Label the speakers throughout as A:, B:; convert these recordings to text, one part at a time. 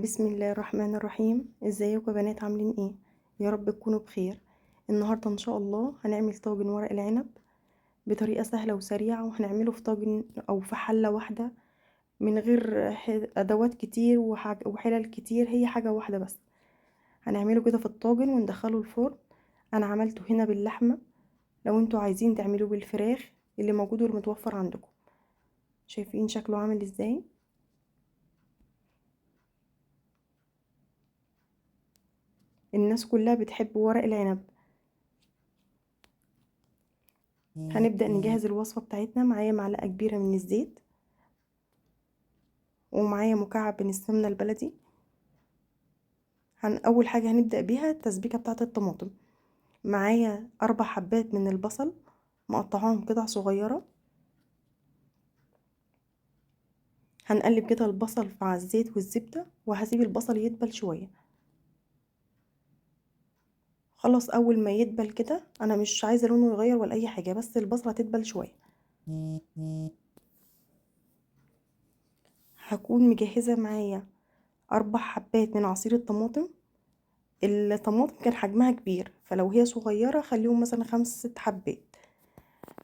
A: بسم الله الرحمن الرحيم. ازيكم يا بنات، عاملين ايه؟ يا رب تكونوا بخير. النهارده ان شاء الله هنعمل طاجن ورق العنب بطريقة سهلة وسريعة، وهنعمله في طاجن او في حله واحدة من غير ادوات كتير وحلل كتير، هي حاجة واحدة بس. هنعمله كده في الطاجن وندخله الفرن. انا عملته هنا باللحمه، لو انتوا عايزين تعملوه بالفراخ اللي موجود والمتوفر عندكم. شايفين شكله عامل ازاي؟ الناس كلها بتحب ورق العنب. هنبدأ نجهز الوصفة بتاعتنا. معايا معلقة كبيرة من الزيت، ومعايا مكعب من السمنة البلدي. اول حاجة هنبدأ بيها التسبيكة بتاعة الطماطم. معايا 4 حبات من البصل مقطعاهم قطع صغيرة. هنقلب كده البصل مع الزيت والزبدة، وهسيب البصل يدبل شوية. خلاص اول ما يدبل كده، انا مش عايزه لونه يغير ولا اي حاجة، بس البصله تدبل شوية. هكون مجهزة معايا 4 حبات من عصير الطماطم. الطماطم كان حجمها كبير، فلو هي صغيرة خليهم مثلا 5 6 حبات.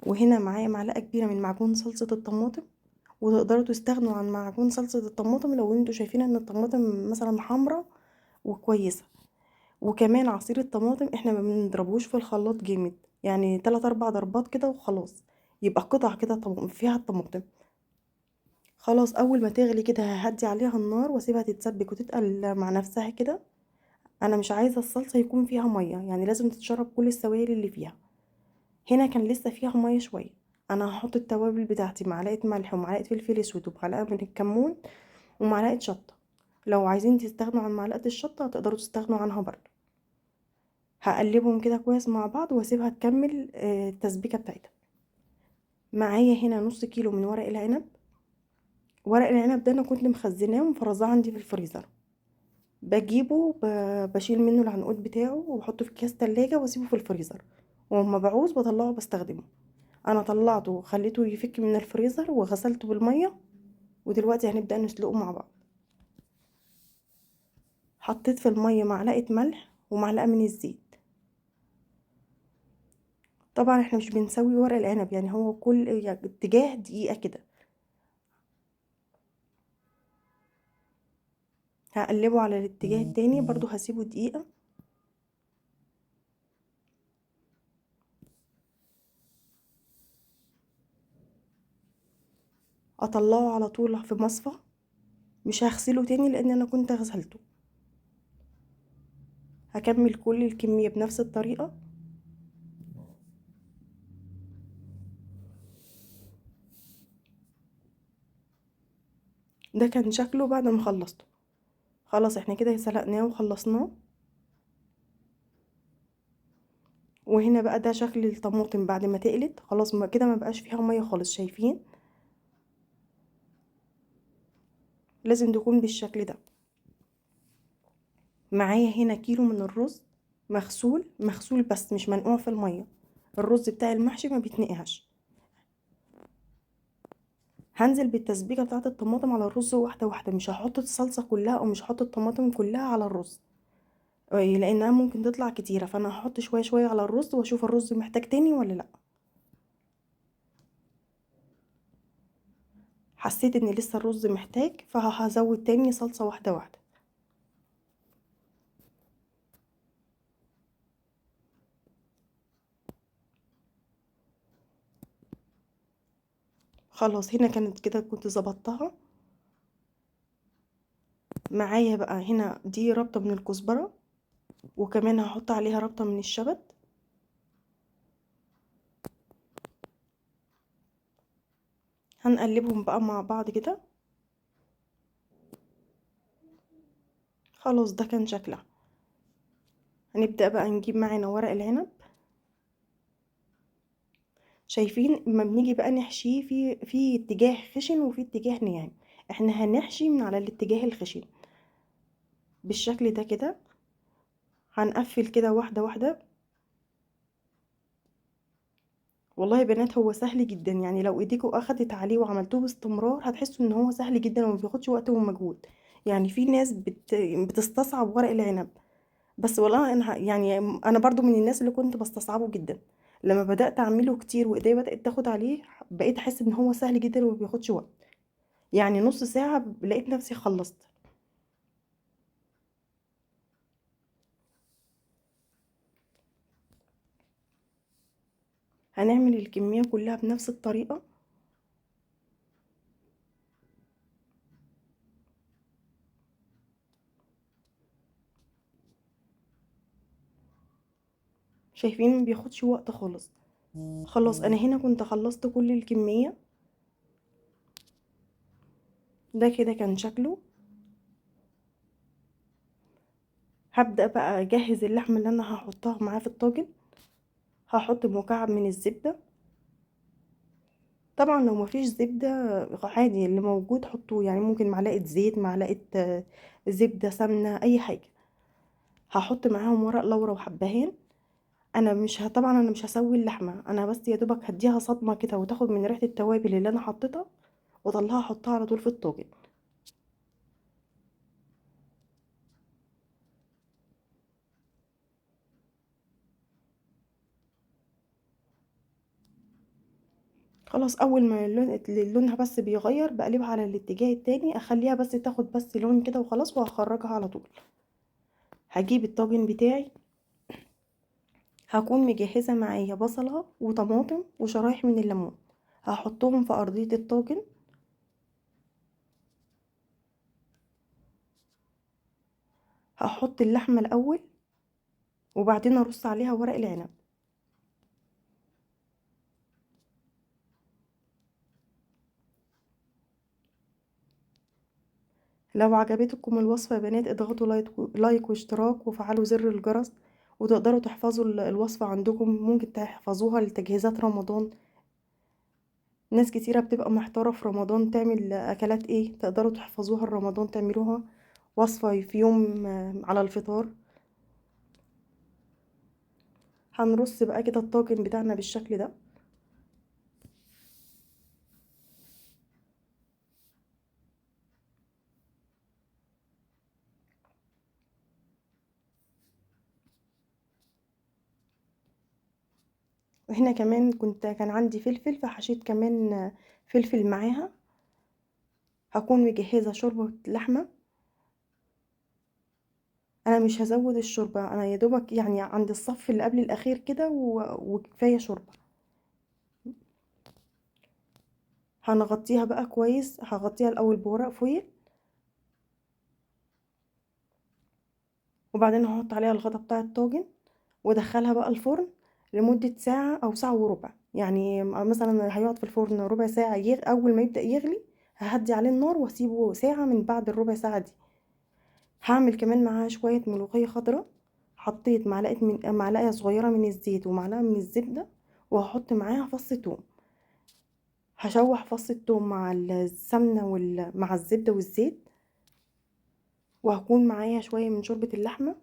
A: وهنا معايا معلقه كبيرة من معجون صلصه الطماطم، وتقدروا تستغنوا عن معجون صلصه الطماطم لو انتوا شايفين ان الطماطم مثلا حمراء وكويسة. وكمان عصير الطماطم احنا ما بنضربوش في الخلاط جامد، يعني 3 4 ضربات كده وخلاص، يبقى قطع كده فيها الطماطم. خلاص اول ما تغلي كده ههدي عليها النار واسيبها تتسبك وتتقل مع نفسها كده. انا مش عايزه الصلصه يكون فيها مية، يعني لازم تتشرب كل السوائل اللي فيها. هنا كان لسه فيها مية شوية. انا هحط التوابل بتاعتي، معلقه ملح ومعلقة فلفل اسود ومعلقة من الكمون ومعلقة شطه. لو عايزين تستغنوا عن معلقه الشطه هتقدروا تستغنوا عنها برضه. هقلبهم كده كويس مع بعض واسيبها تكمل التسبيكه بتاعتها. معايا هنا نص كيلو من ورق العنب. ورق العنب ده انا كنت مخزناه ومفرزاه عندي في الفريزر، بجيبه بشيل منه العنقود بتاعه وبحطه في اكياس تلاجة واسيبه في الفريزر، وما بعوز بطلعه بستخدمه. انا طلعته وخليته يفك من الفريزر وغسلته بالمية، ودلوقتي هنبدا نسلقه مع بعض. حطيت في المية معلقه ملح ومعلقة من الزيت. طبعا احنا مش بنسوي ورق العنب، يعني هو كل اتجاه دقيقة كده. هقلبه على الاتجاه التاني برضو، هسيبه دقيقة. اطلعه على طول في مصفى، مش هغسله تاني لان انا كنت غسلته. هكمل كل الكمية بنفس الطريقة. ده كان شكله بعد ما خلصته. خلاص احنا كده سلقناه وخلصناه. وهنا بقى ده شكل الطماطم بعد ما تقلت خلاص، ما كده ما بقاش فيها مية خالص. شايفين؟ لازم تكون بالشكل ده. معايا هنا كيلو من الرز مغسول، مغسول بس مش منقوع في المية. الرز بتاع المحشي ما بيتنقعش. هنزل بالتسبيكه بتاعه الطماطم على الرز واحدة واحدة، مش هحط الصلصه كلها او مش هحط الطماطم كلها على الرز لانها ممكن تطلع كتيرة، فانا هحط شوية شوية على الرز واشوف الرز محتاج تاني ولا لا. حسيت ان لسه الرز محتاج، فهزود تاني صلصه واحدة واحدة. خلاص هنا كانت كده كنت ظبطتها. معايا بقى هنا دي ربطه من الكزبره، وكمان هحط عليها ربطه من الشبت. هنقلبهم بقى مع بعض كده. خلاص ده كان شكلها. هنبدأ بقى نجيب معانا ورق العنب. شايفين لما بنيجي بقى نحشيه في اتجاه خشن وفي اتجاه ناعم. احنا هنحشي من على الاتجاه الخشن بالشكل ده كده. هنقفل كده واحدة واحدة. والله يا بنات هو سهل جدا، يعني لو ايديكوا اخدت عليه وعملتوه باستمرار هتحسوا ان هو سهل جدا وما بياخدش وقت ومجهود. يعني في ناس بتستصعب ورق العنب، بس والله انا يعني انا برضو من الناس اللي كنت بستصعبه جدا. لما بدأت اعمله كتير وايديا بدأت تاخد عليه، بقيت احس ان هو سهل جدا وما بياخدش وقت. يعني نص ساعة لقيت نفسي خلصت. هنعمل الكمية كلها بنفس الطريقة. شايفين ما بياخدش وقت خالص. خلاص انا هنا كنت خلصت كل الكمية. ده كده كان شكله. هبدأ بقى اجهز اللحمة اللي انا هحطها معاه في الطاجن. هحط مكعب من الزبدة. طبعا لو مفيش زبدة عادي، اللي موجود حطوه، يعني ممكن معلقة زيت، معلقة زبدة، سمنة، اي حاجة. هحط معاهم ورق لورا وحبهان. انا مش طبعا انا مش هسوي اللحمة، انا بس يا دوبك هديها صدمة كده وتاخد من ريحة التوابل اللي انا حطيتها، واطلعها احطها على طول في الطاجن. خلاص اول ما لونها بس بيغير بقلبها على الاتجاه التاني، اخليها بس تاخد بس لون كده وخلاص، وهخرجها على طول. هجيب الطاجن بتاعي، هكون مجهزة معايا بصلة وطماطم وشرايح من الليمون، هحطهم في ارضية الطاجن. هحط اللحمة الاول وبعدين ارص عليها ورق العنب. لو عجبتكم الوصفة يا بنات اضغطوا لايك واشتراك وفعلوا زر الجرس، وتقدروا تحفظوا الوصفة عندكم، ممكن تحفظوها لتجهيزات رمضان. ناس كتيرة بتبقى محتارة في رمضان تعمل أكلات ايه، تقدروا تحفظوها لرمضان، تعملوها وصفة في يوم على الفطار. هنرص بقى كده الطاجن بتاعنا بالشكل ده. وهنا كمان كان عندي فلفل، فحشيت كمان فلفل معاها. هكون مجهزة شوربة لحمة. انا مش هزود الشوربة، انا يا دوبك عند الصف اللي قبل الاخير كده وكفاية شوربة. هنغطيها بقى كويس، هغطيها الاول بورق فويل، وبعدين هحط عليها الغطا بتاع الطاجن، وادخلها بقى الفرن لمدة ساعة أو ساعة وربع. يعني مثلا هيقعد في الفرن ربع ساعة، أول ما يبدأ يغلي ههدي عليه النار واسيبه ساعة. من بعد الربع ساعة دي هعمل كمان معاها شوية ملوخية خضراء. حطيت معلقة صغيرة من الزيت ومعلقة من الزبدة، وهحط معاها فص توم. هشوح فص التوم مع السمنة مع الزبدة والزيت، وهكون معايا شوية من شوربة اللحمة.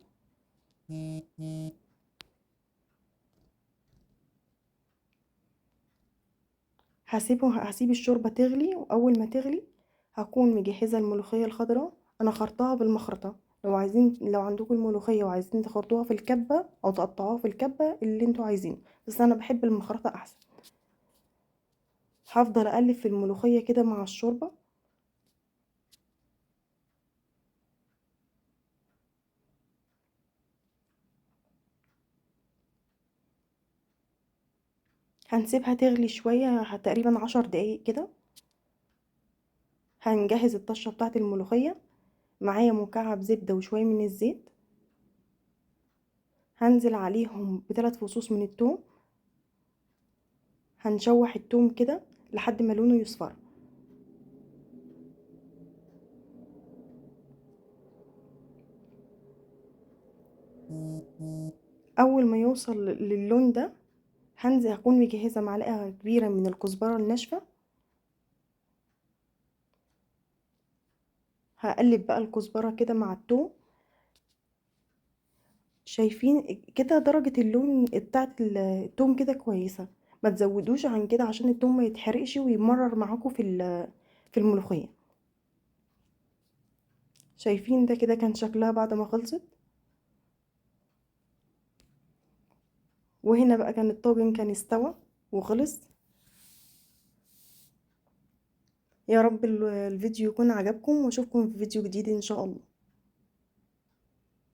A: هسيب الشوربة تغلي، وأول ما تغلي هكون مجهزة الملوخية الخضراء. أنا خرطاها بالمخرطة، لو عندكم الملوخية وعايزين تخرطوها في الكبة أو تقطعوها في الكبة اللي انتوا عايزينه، بس أنا بحب المخرطة أحسن. هفضل أقلب في الملوخية كده مع الشوربة. هنسيبها تغلي شوية، تقريبا 10 دقايق كده. هنجهز الطشة بتاعت الملوخية. معايا مكعب زبدة وشوية من الزيت، هنزل عليهم بثلاث فصوص من التوم. هنشوح التوم كده لحد ما لونه يصفر. اول ما يوصل للون ده هكون مجهزة معلقة كبيرة من الكزبرة الناشفة. هقلب بقى الكزبرة كده مع التوم. شايفين كده درجة اللون بتاعت التوم كده كويسة، ما تزودوش عن كده عشان التوم ما يتحرقش ويمرر معاكم في الملوخية. شايفين ده كده كان شكلها بعد ما خلصت. وهنا بقى كان الطاجن كان استوى وخلص. يا رب الفيديو يكون عجبكم، واشوفكم في فيديو جديد ان شاء الله.